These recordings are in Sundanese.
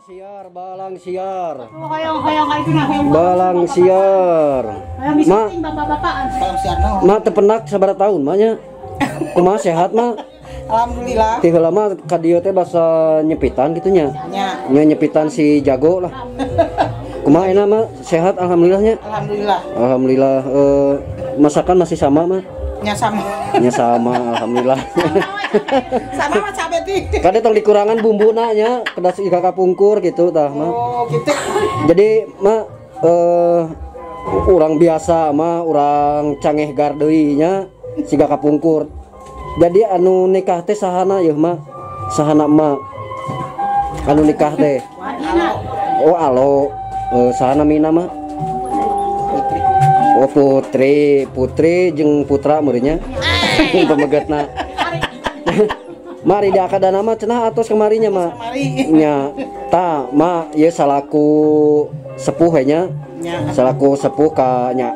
Siar, balang siar. Balang siar. Ma, ma teu pendak sabaraha tahun mah nya? Kumaha sehat mah? Alhamdulillah. Ti heula mah ka dieu teh basa nyepitan kitu nya. Nya. Nya nyepitan si jago lah. Kumaha enak mah sehat alhamdulillahnya? Alhamdulillah. Alhamdulillah, masakan masih sama mah? Nya sama. Nya sama, alhamdulillah. Sama mah cabe ti. Kade tong dikurangan bumbuna nya, kedas iga kapungkur gitu tah mah. Oh, gitu. Jadi mah urang biasa mah urang cangeh deui nya siga kapungkur. Jadi anu nikah teh sahana yeuh mah? Sahana emak? Anu nikah teh? Oh, alo. Sahana mina mah? Putri. Oh, Putri, Putri jeung putra meureunnya. Pamegetna. Mari diakadana mah cenah atos kamarinya mah. Kamari. Nya, tah ma ieu salaku sepuh we nya. Nya. Salaku sepuh ka nya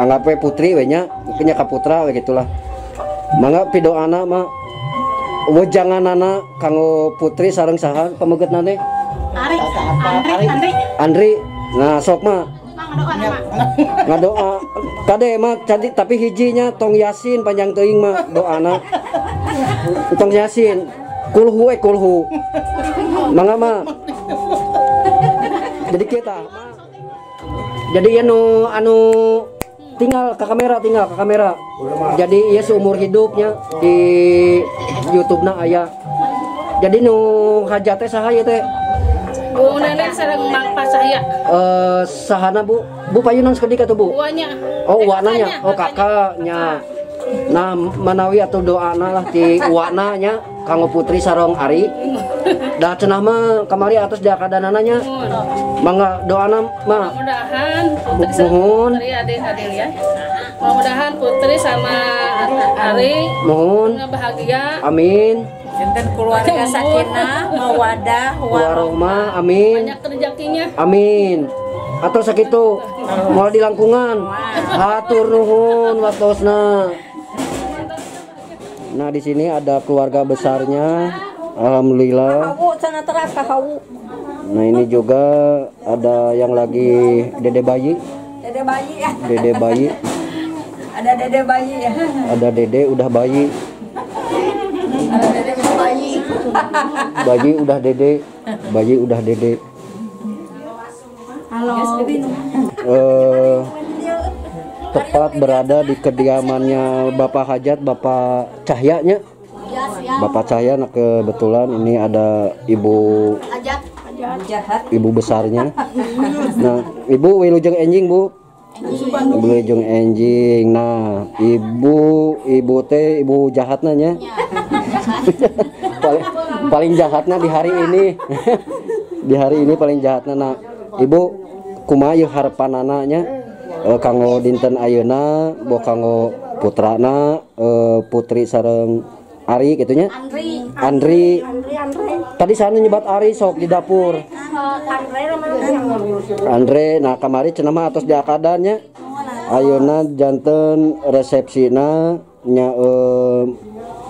anggap we Putri we nya, mungkin nya ka putra we gitulah. Mangga pidoana mah wejanganana kanggo Putri sareng saha pamegetna teh? Ari, Andri, Andri. Andri. Nah, sok mah. Ngadoa mah. Ngadoa kade mah jadi tapi hijinya tong yasin panjang teuing mah doana. Tong yasin. Kulhu kulhu. Mangga mah. Jadi kita. Jadi ieu nu anu tinggal ke kamera, tinggal ke kamera. Jadi ieu seumur hidupnya di YouTube-na aya. Jadi nu hajat teh saha ieu teh? Bu Nenek sareng Mang Pasaya. Sahana Bu? Bu payunan sakedik atuh Bu? Uanya. Oh, uana nya. Oh, kakaknya. Nah, manawi atuh doana lah ti uana nya kanggo Putri sareng Ari. Da cenah mah kamari atos diakadanana nya. Mangga doana mah. Mudah-mudahan Putri sama Muhun. Putri Adil Adil ya. Mudah-mudahan Putri sama Ari Muhun. bahagia. Amin. Janten keluarga sakinah, mawadah, warohmah, amin. Banyak rezekinya. Amin. Atau sakitu moal dilangkungan. Hatur nuhun waktosna. Nah, di sini ada keluarga besarnya. Alhamdulillah. Nah, ini juga ada yang lagi dede bayi. Dede bayi ya. Dede bayi. Ada dede bayi ya. Ada dede udah bayi. Ada dede udah bayi. Bayi udah dede. Bayi udah dede. Halo. Tepat berada di kediamannya Bapak Hajat, Bapak Cahyanya. Bapak Cahya, nah kebetulan ini ada Ibu Ibu besarnya. Nah, Ibu wilujeng enjing, Bu. Wilujeng enjing. Nah, Ibu Ibu teh Ibu jahatna nya. Paling jahatna di hari ini. Di hari ini paling jahatna. Nah, Ibu kumaha ieu harepanana nya kanggo dinten ayeuna boh kanggo putrana Putri sareng Ari gitu nya. Andri. Andri. Andri, Andri. Tadi sana nyebat Ari sok di dapur. Andre namanya. Andre, nah kamari cenah mah atos diakadan nya. Ayeuna janten resepsina nya,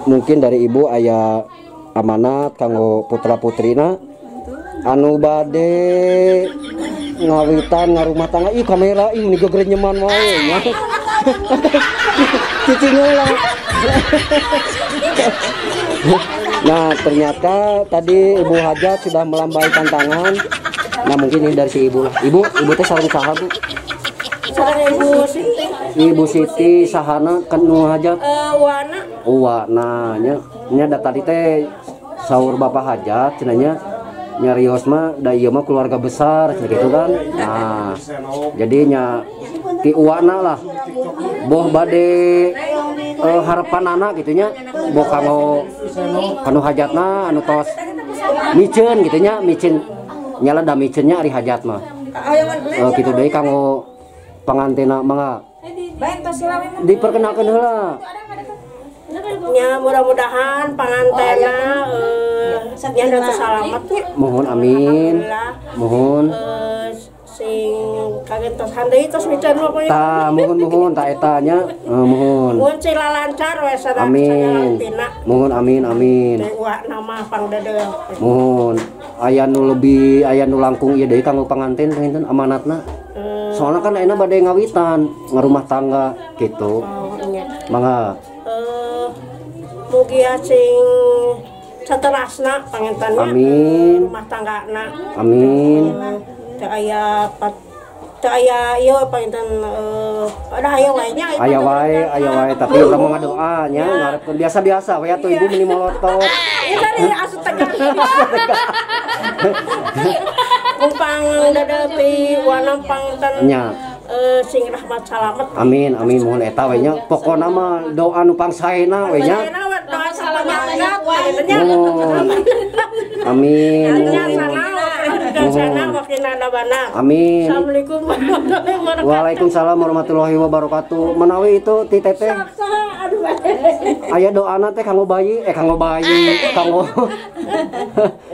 mungkin dari ibu aya amanat kanggo putra-putrina anu bade ngawitan ngarumah tangga. Ih kamera ih meni gegerenyeman wae nya. Cicing heula. Nah, ternyata tadi Ibu Hajat sudah melambaikan tangan. Nah, mungkin ini dari si ibu lah. Ibu, ibu teh sareng saha, Bu? Sareng Ibu Siti. Ibu Siti sahana kan nu hajat? Wana. Wana nya. Nya da tadi teh saur Bapak Hajat cenah nya nyarios mah da ieu mah keluarga besar cenah gitu kan. Nah, jadi nya ti uwana lah. Boh bade harapan anak gitu nya, boh kanggo kanu hajatna anu tos miceun gitu nya, miceun nyala da miceunnya ari hajat mah. Kitu deui kanggo pangantina mangga. Diperkenalkeun heula. Ya mudah-mudahan pangantena nya tos salamet nya. Mohon amin. Mohon. Sing kagentosan deui tos miceun mah pokoknya. Tah mohon mohon tah eta nya. Mohon. Mun sing lancar we Amin. tina. Mohon amin amin. Teh uak nama pangdedeu. Mohon. Aya nu lebih aya nu langkung ieu deui kanggo panganten panginten amanatna. Soalna kan ayeuna bade ngawitan ngarumah tangga gitu. Oh, nya. Mangga. Mugia sing saterasna panginten nya. Amin. Rumah tanggana. Amin. Teu aya teu aya ieu panginten ada aya wae nya. Aya wae tapi urang mah ngadoa nya ngarepkeun biasa-biasa we atuh ibu meni molotot. Ieu tadi asup tegang. Umpang dadapi wana panginten nya. Sing rahmat salamet. Amin amin mohon eta we nya. Pokona mah doa nu pangsaena we nya. Doa salamet we nya. Amin. Amin. Assalamualaikum warahmatullahi wabarakatuh. Waalaikumsalam warahmatullahi wabarakatuh. Menawi itu ti teteh. Aya doana teh kanggo bayi, kanggo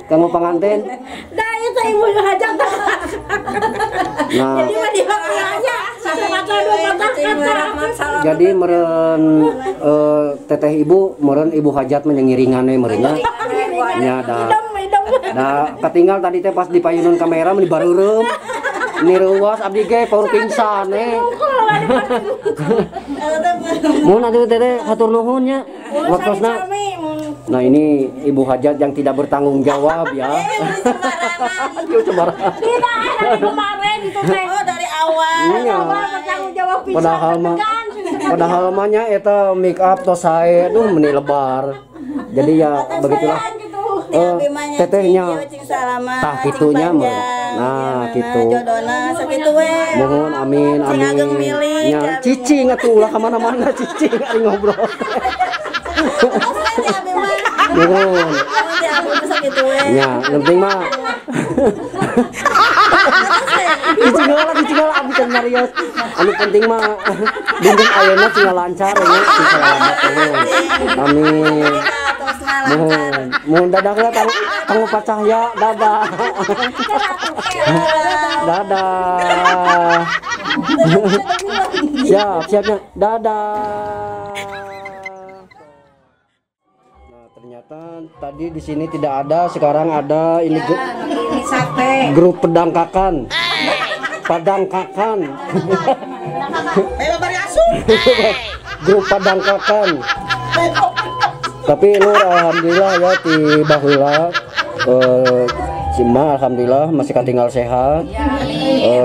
kanggo panganten. Da itu ibu hajat. Nah, jadi mah dihakannya satu mata dua mata kata. Jadi meureun teteh ibu meureun ibu hajat menyengiringan we meureun nya. Nya da. Nah, ketinggal tadi teh pas di payunun kamera meni bareureum. Ni reuas abdi ge paur pingsan we. Mun atuh teteh hatur nuhun nya. Waktosna. Nah, ini ibu hajat yang tidak bertanggung jawab ya. Sembarangan. Tidak, dari kemarin itu teh. Oh, dari awal. Iya. Bertanggung jawab pisan. Padahal mah nya eta make up tos sae duh meni lebar. Jadi ya begitulah. Tetehnya tah kitunya mah. Nah, kitu. Jodona sakitu we. Mohon amin amin. Nya cicing atuh ulah ka mana-mana cicing ari ngobrol. Mohon. Nya, penting mah. Cicing heula abdi can nyarios. Anu penting mah dinten ayeuna cing lancar nya, cing salamet. Amin. Mohon, mohon dadah lah kanggo Pak Cahya, dadah. Dadah. Siap, siapnya. Dadah. Nah, ternyata tadi di sini tidak ada, sekarang ada ini grup, grup pedangkakan. Padangkakan. Grup padangkakan. Tapi Nur alhamdulillah ya di baheula Cima alhamdulillah masih ketinggal sehat.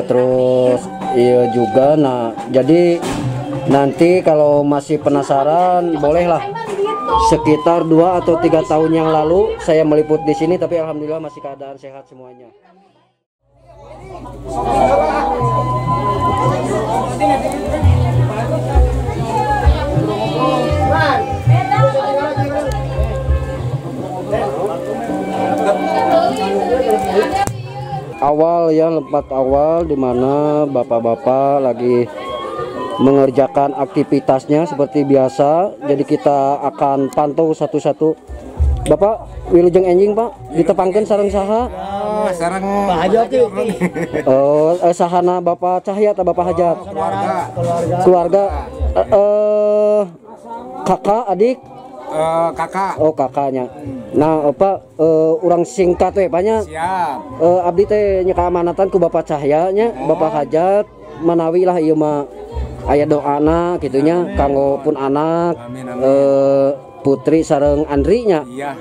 Terus iya juga. Nah, jadi nanti kalau masih penasaran bolehlah sekitar 2 atau 3 tahun yang lalu saya meliput di sini, tapi alhamdulillah masih keadaan sehat semuanya. Awal ya, tempat awal di mana bapak-bapak lagi mengerjakan aktivitasnya seperti biasa. Jadi kita akan pantau satu-satu. Bapak wilujeng enjing Pak, ditepangkeun sareng saha? Sareng Pak Hajat. Oh, sahana Bapak Cahya atau Bapak Hajat? Keluarga. Keluarga. Kakak, adik? Kakak. Oh, kakaknya. Nah, Pak, urang singkat we Pak nya. Siap. Abdi teh nya keamanatan ku Bapak Cahya nya, Bapak Hajat manawi lah ieu mah aya doana kitu nya kanggo pun anak. Amin, amin. Putri sareng Andri nya. Iya.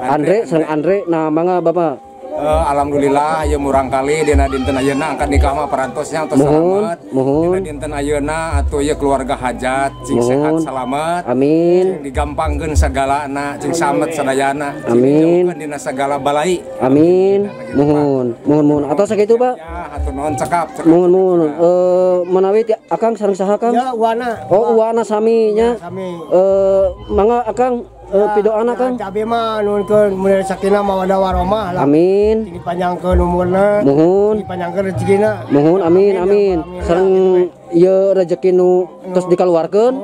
Andre sareng Andre. Nah, mangga Bapak. Alhamdulillah ieu murang kali dina dinten ayeuna angkat nikah mah parantosnya tos salamet. Muhun. Dina dinten ayeuna atuh ieu keluarga Hajat cing sehat salamet. Amin. Cing digampangkeun sagalana, cing samet sadayana. Amin. Cing dina sagala balai. Amin. Muhun. Muhun muhun. Atos sakitu Pak? Ya, hatur nuhun cekap. Muhun muhun. Manawi akang sareng saha Kang? Ya, Wana. Oh, Wana sami nya. Sami. Mangga akang pidoana Kang. Cabe mah nuhunkeun mun sakinah mawaddah warahmah lah. Amin. Cing dipanjangkeun umurna. Muhun. Cing dipanjangkeun rezekina. Muhun amin amin. Sareng ieu rezeki nu tos dikaluarkeun.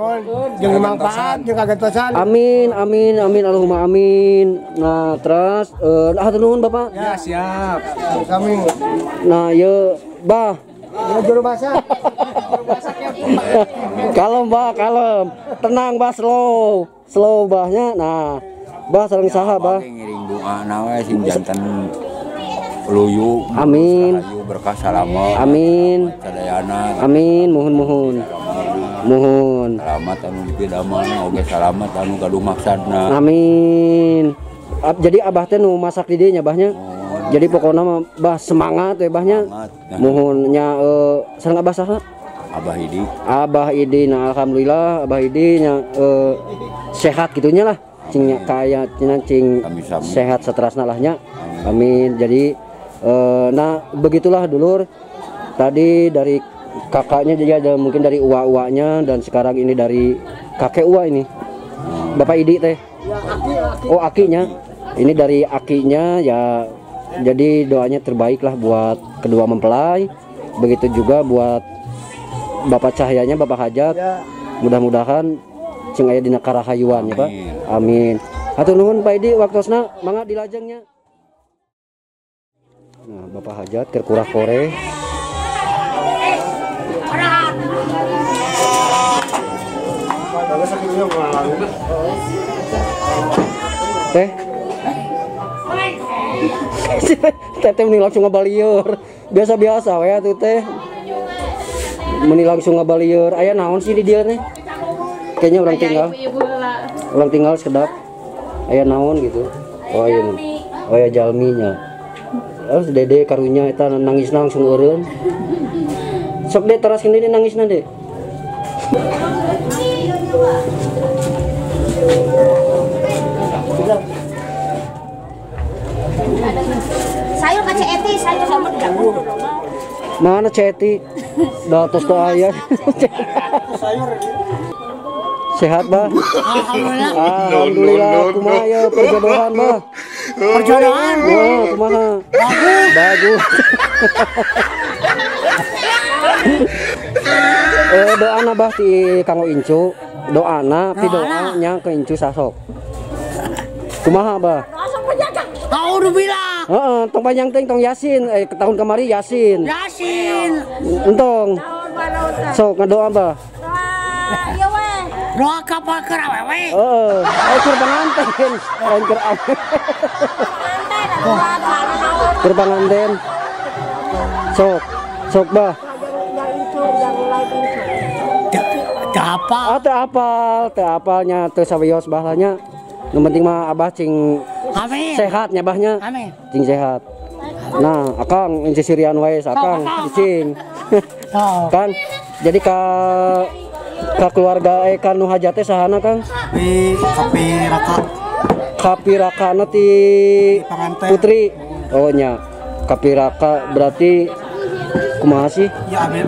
Jeung manfaat jeung kagentosan. Amin amin amin Allahumma amin. Nah, terus hatur nuhun Bapak. Ya, siap. Sami. Nah, ieu Bah. Ya, juru masak. Kalem Bah, kalem. Tenang Bah, slow. Slow bahnya. Nah, Bah sareng saha Bah? Ngiring doa we sing janten Luyu. Amin. Rahayu berkah salamat. Amin. Sadayana. Amin, muhun muhun. Muhun. Salamat anu dipidamel oge salamat anu gaduh maksadna. Amin. Jadi abah teh nu masak di dieu nya abahnya. Jadi pokoknya mah bah semangat we bahnya. Muhun nya sareng abah saha? Abah Idi. Abah Idi, nah alhamdulillah Abah Idi nya sehat gitunya lah. Cing nya kaya cing sehat seterasna lah nya. Amin. Jadi nah begitulah dulur. Tadi dari kakaknya juga ada, mungkin dari uwa-uanya, dan sekarang ini dari kakek uwa ini. Bapak Idi teh. Oh, akinya. Ini dari akinya ya. Jadi doanya terbaik lah buat kedua mempelai. Begitu juga buat Bapak Cahyanya, Bapak Hajat. Mudah-mudahan cing aya dina karahayuan ya, Pak. Amin. Hatur nuhun Pak Idi waktosna, mangga dilajengnya. Nah, Bapak Hajat keur kurah kore. Teh. Teteh meni langsung ngabalieur. Biasa-biasa we atuh teh. Meni langsung ngabalieur. Aya naon sih di dieu teh? Kayaknya orang tinggal. Orang tinggal sekedap. Aya naon gitu. Oh iya. Oh ya jalminya. Terus dede karunya eta nangisna langsung eureun. Sok deh teras ini nangisna deh. Sayur ka Ceti, sayur sama di dapur. Mana Ceti? Dah tos teu aya. Sayur. Sehat, Bah? Alhamdulillah. Alhamdulillah. Kumaha ya perjodohan, Bah? Perjodohan. Oh, kumaha? Bagus. Bagus. Doana Bah ti kanggo incu, doana pidoa nya ke incu sasok. Kumaha, Bah? Alhamdulillah. Heeh, tong panjang teh tong Yasin, tahun kemari Yasin. Yasin. Entong. Sok ngadoa, Bah. Iya we. Doa ka keur awewe. Heeh, keur panganten, lain keur awewe. Keur panganten. Sok, sok Bah. Teu apal. Ah, teu apal, teu apalnya teu sawios bahlanya. Nu penting mah abah cing amin. Sehat nya abahnya. Amin. Cing sehat. Nah, akang sisirian wae akang cicing. Kan jadi ka keluarga ka nu hajat teh sahana Kang? Kapi Raka. Kapi Rakana ti Putri. Oh nya. Kapi Raka berarti kumaha sih? Ya abi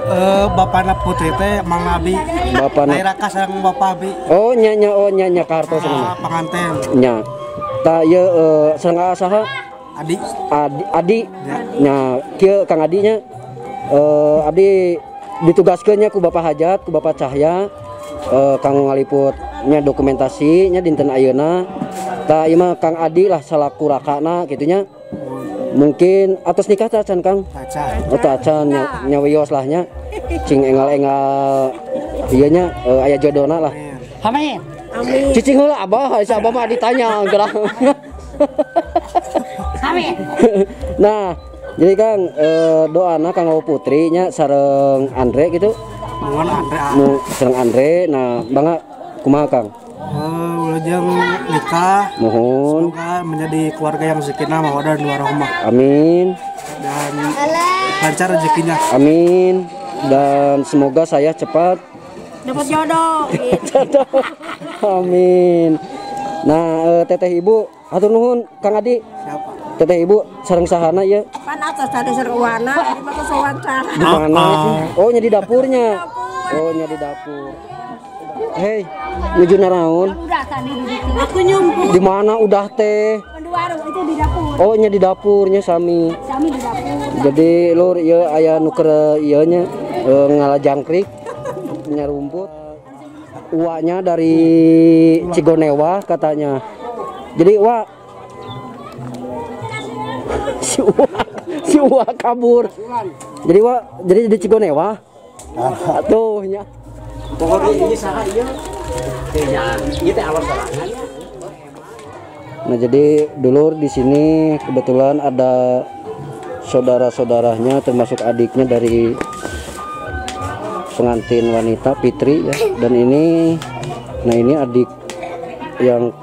bapana Putri teh Mang Abi. Bapana Raka sareng Bapak Abi. Oh nya nya oh nya nya ka hartos mah. Panganten. Nya. Ta ieu sareng saha? Adi. Adi, Adi. Nya kieu Kang Adi nya. Abdi ditugaskeun nya ku Bapak Hajat, ku Bapak Cahya kanggo ngaliput nya dokumentasi nya dinten ayeuna. Ta ieu mah Kang Adi lah salaku rakana kitu nya. Mungkin atos nikah teh acan Kang? Acan. Oh teh acan nya wios lah nya. Cing engal-engal ieu nya aya jodona lah. Amin. Amin. Cicing heula abah, si abah mah ditanya gerah. Amin. Nah, jadi Kang doana kanggo Putri nya sareng Andre gitu. Nuhun Andre. Nu sareng Andre. Nah, bangga kumaha Kang? Wilujeng nikah. Mohon. Semoga menjadi keluarga yang sakinah mawaddah dan warahmah. Amin. Dan lancar rezekinya. Amin. Dan semoga saya cepat dapat jodoh. Jodoh. Amin. Nah, teteh ibu hatur nuhun Kang Adi. Siapa? Teteh ibu sareng sahana ieu? Pan atas tadi sareng wana, di mah wawancara. Di mana? Oh, nya di dapurnya. Oh, nya di dapur. Hei, nuju naraon? Udah tadi di situ. Aku nyumput. Di mana udah teh? Di warung itu di dapur. Oh, nya di dapurnya sami. Sami di dapur. Jadi lur ieu aya nu keur ieu nya ngala jangkrik, nya rumput. Uaknya dari Cigonewa katanya. Jadi Wak, si Wak kabur. Jadi Wak, jadi di Cigonewa. Tuh nya. Nah, jadi dulur di sini kebetulan ada saudara-saudaranya termasuk adiknya dari pengantin wanita Fitri ya. Dan ini, nah ini adik yang